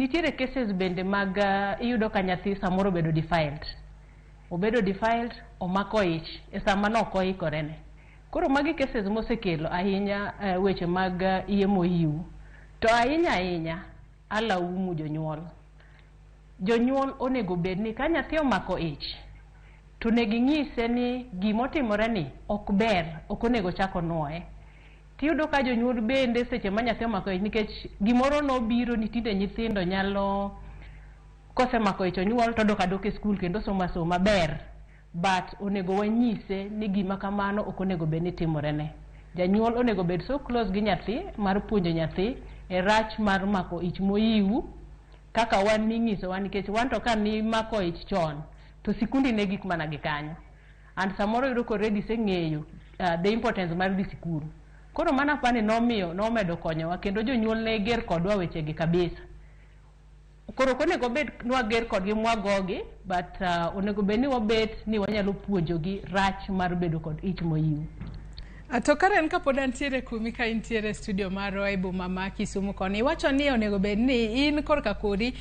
Nitiere cases bende mag iyudo ka nyathi samoro obedo defiled. Obedo defiled, omako ich e sama ne ok oikore ne. Koro magi cases mosekelo ahinya weche mag iye mohiu. To ahinya ahinya alaumu jonyuol. Jonyuol onego bed ni ka nyathi omako ich to onego inyise ni gimotimore ni ok ber, ok onego chak onuoye. Tiyudo ka jonyuol bende seche ma nyathi omako ich nikech gimoro nobiro ni tinde nyithindo nyalo kosemako ich onyuol to odok adoka e skul kendo osomo asoma ber. But onego wanyise ni gima kamano ok onego bed ni timore ne. Janyuol onego bed so close gi nyathi mar puonjo nyathi e rach mar mako ich mohiu kaka wan ning'isowa nikech wan to ka nimako ich chon to sikundi ne gik mana gi kanyo. And samoro iyudo ka already iseng'eyo the importance mar dhi sikul. Koro mano apani nomiyo nomedo konyowa kendo jonyuol ne ger kodwa weche gi kabisa. Koro ok onego bed ni wager kodgi mwagogi but onego bed ni wabet ni wanyalo puonjogi rach mar bedo kod ich mohiu. To Karen kapod antiere kumi ka intiere e studio marwa e boma ma Kisumu koni, iwacho ni onego bed ni in korka kodi.